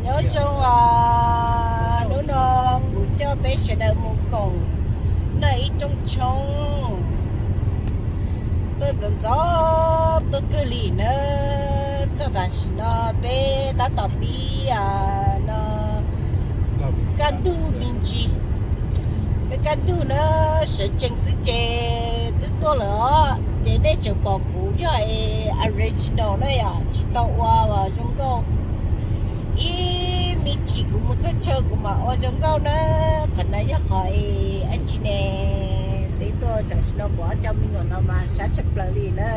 Nyob zoo os, hnub no kuv coj peb sawv daws mus koom noj ib rooj tshoob. Tuaj ntxov ntxov tuaj kawg li na, txog tam sim no peb tab tom pib no kaj ntug me ntsis. Kaj kaj ntug na, sawv tsees xwb ces twb tuaj lawm os. Ces nej tseem pom kuv yog original na yom, tsis tau ua zoo nkauj. Ib me chim kuv mus txog chaw kuv mam ua zoo nkauj na. Qhov no yog qhov es ab tsi ne, peb tuaj tam sim no kuv ob cov me nyuam no mas sab tshaj plaws li na.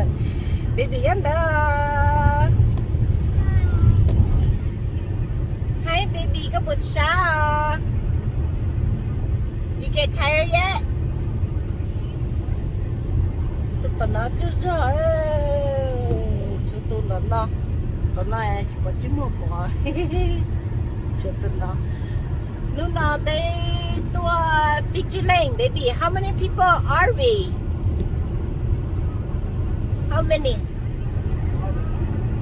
Baby nyob ntawd. Hi baby, koj puas sab os? You get tired yet? Tus tom no tsaug zog, tshuav tus tom no, tom no tsis pom tsis muag pom, tshuav tus no. Hnub no peb tuaj pib tsib leej, baby. How many people are we? How many?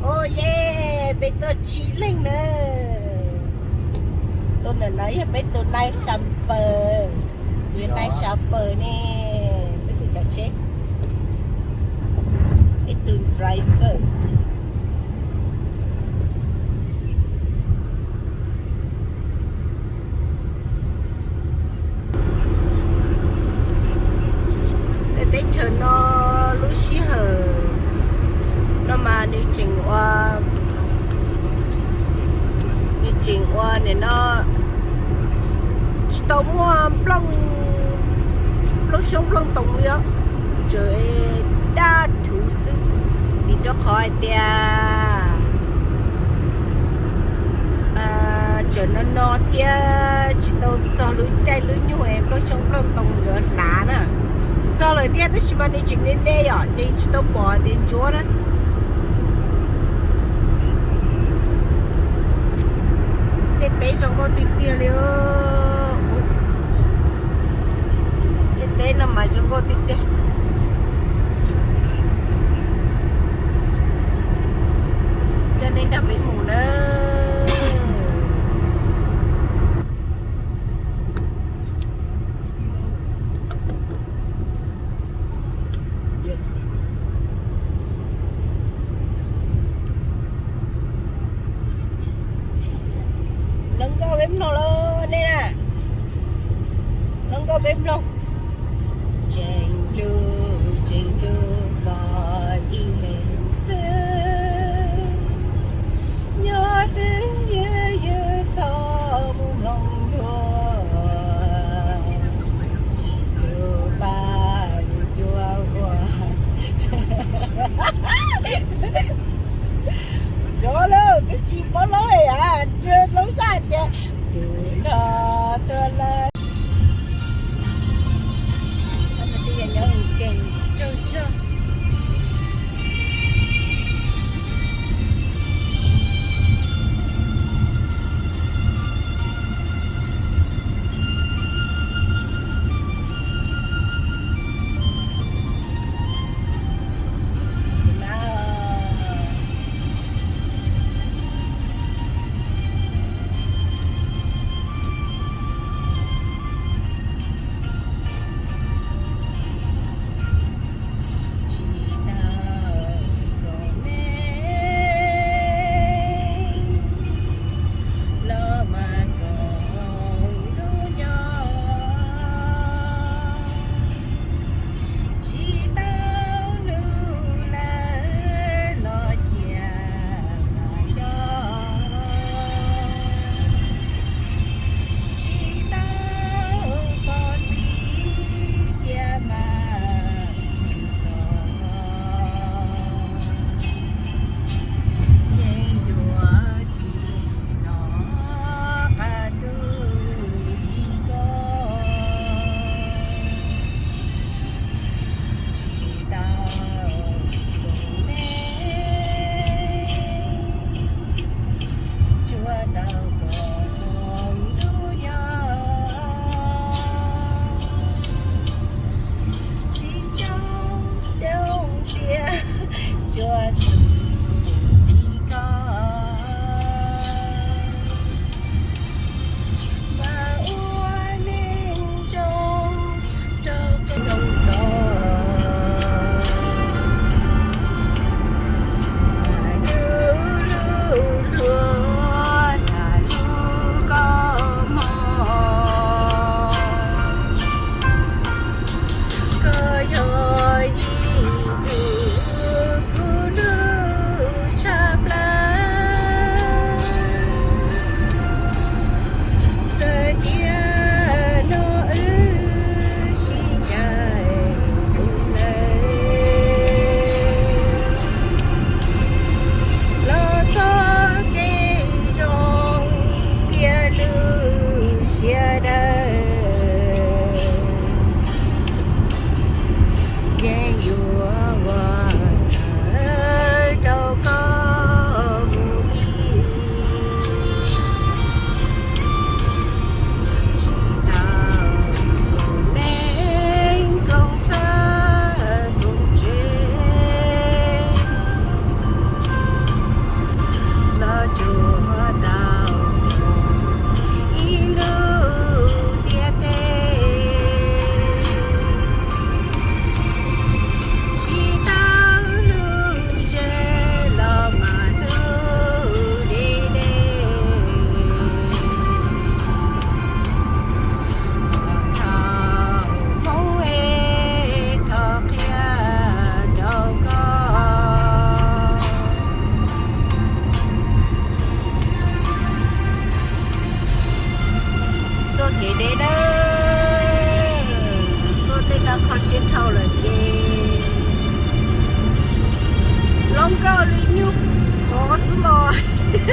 Oh yeah, peb tuaj tsib leeg na. Tus ntawm no yog peb tus nai xav faws, tus nai xav faws ne, peb tus tsav tsheb, peb tus driver. Tej teb chaws no lub sij hawm no mas nws tseem ua, nws tseem ua nim no tsis tau muaj nplooj, nplooj xyoob nplooj ntoo li os, tseem daj rhuv xwb, vim rau qhov hais tias tseem no no thiab tsis tau txog lub caij lub nyoog es nplooj xyoob nplooj ntoo yuav hlav na. Txog lawm thiab tab sis mas nws tseem me me yom, ces tsis tau pom tias ntsuav na. Tej teb zoo nkauj tiag tiag li. Tej teb no mas zoo nkauj tiag tiag. Coj nej nrog peb mus na. Hloov nkauj peb mloog lauj nej na. Hloov nkauj peb mloog. Tseem lug tseem lug koj ib leeg xwb, nyob twj ywm ywm txhob mus mloog dua, lub paj lub cua ua. Tso lauj, twb tsis paub lawm, lub zaj tias tus no tuag lawm. Nyob keeg tsaug zog.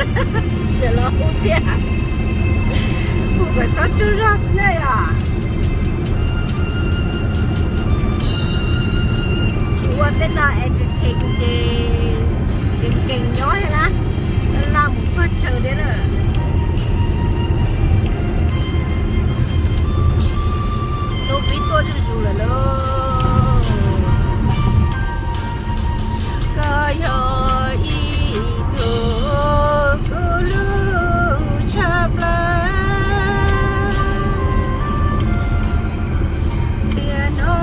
Tseem los hu thiab, hu kom txhob tsaug zog xwb na yom. Tsis ua tej no entertain ces nkees nkees nyob thiab na, laj mus txog chaw thiab na. Hnub pib tuaj zuj zus lawm lauj. Koj yog ib tug kuv hlub tshaj plaws. Tiam no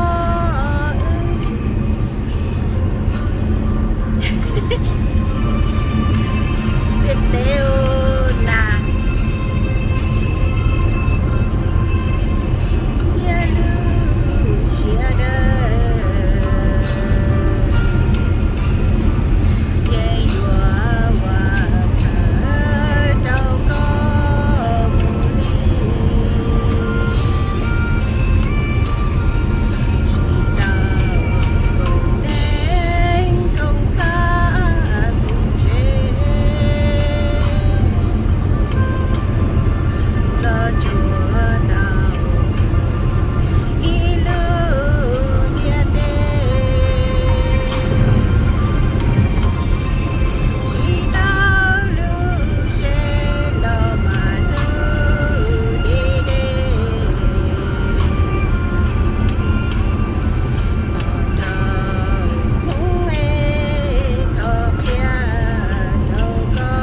wb ntiaj teb na, niaj lub siab dawb, yeej yuav ua txhawb rau koj mus li. Tsis tau koom teeb koom txaj kuv tsev, los tsuav tau ib lub ntiaj teb. Tsis tau lub tsev los mas hlub deb deb, pom rau hmoob es thov qhia rau koj.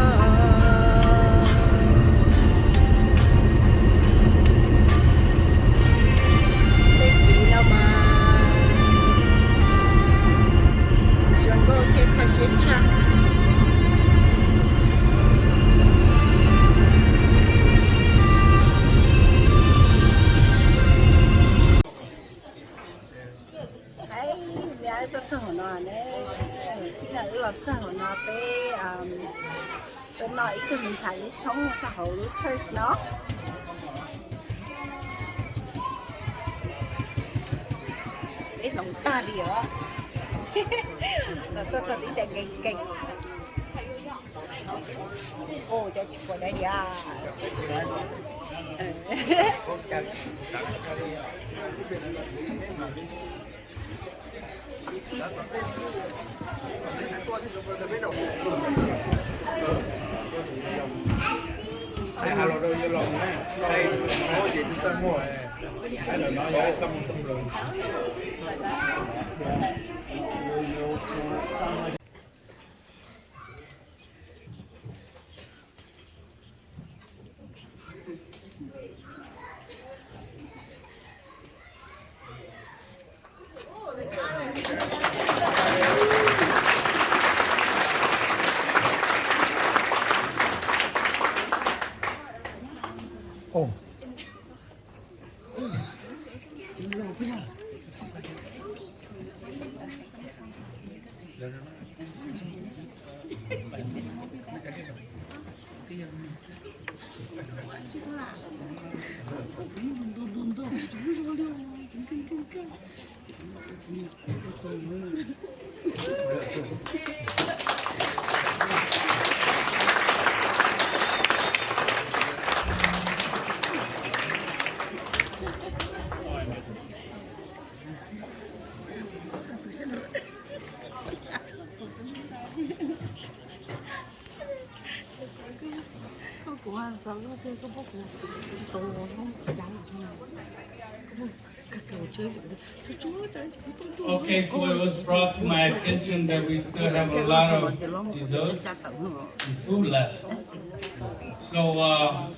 Tej kev no mas zoo nkauj thiab kho siab tshaj. Hais tias wb tuaj txog hauv no ne, wb los txog hauv no peb tuaj noj ib tug me ntxhais lub tshoob txog hauv lub church no. Peb hloov tag li os. Los tuaj txog tib cov nkees nkees. Ua cas tsis pom dab diam. Okay, so it was brought to my attention that we still have a lot of desserts and food left. So, uh,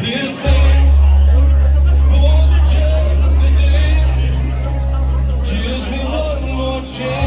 This day, spoil the chance today. Gives me one more chance.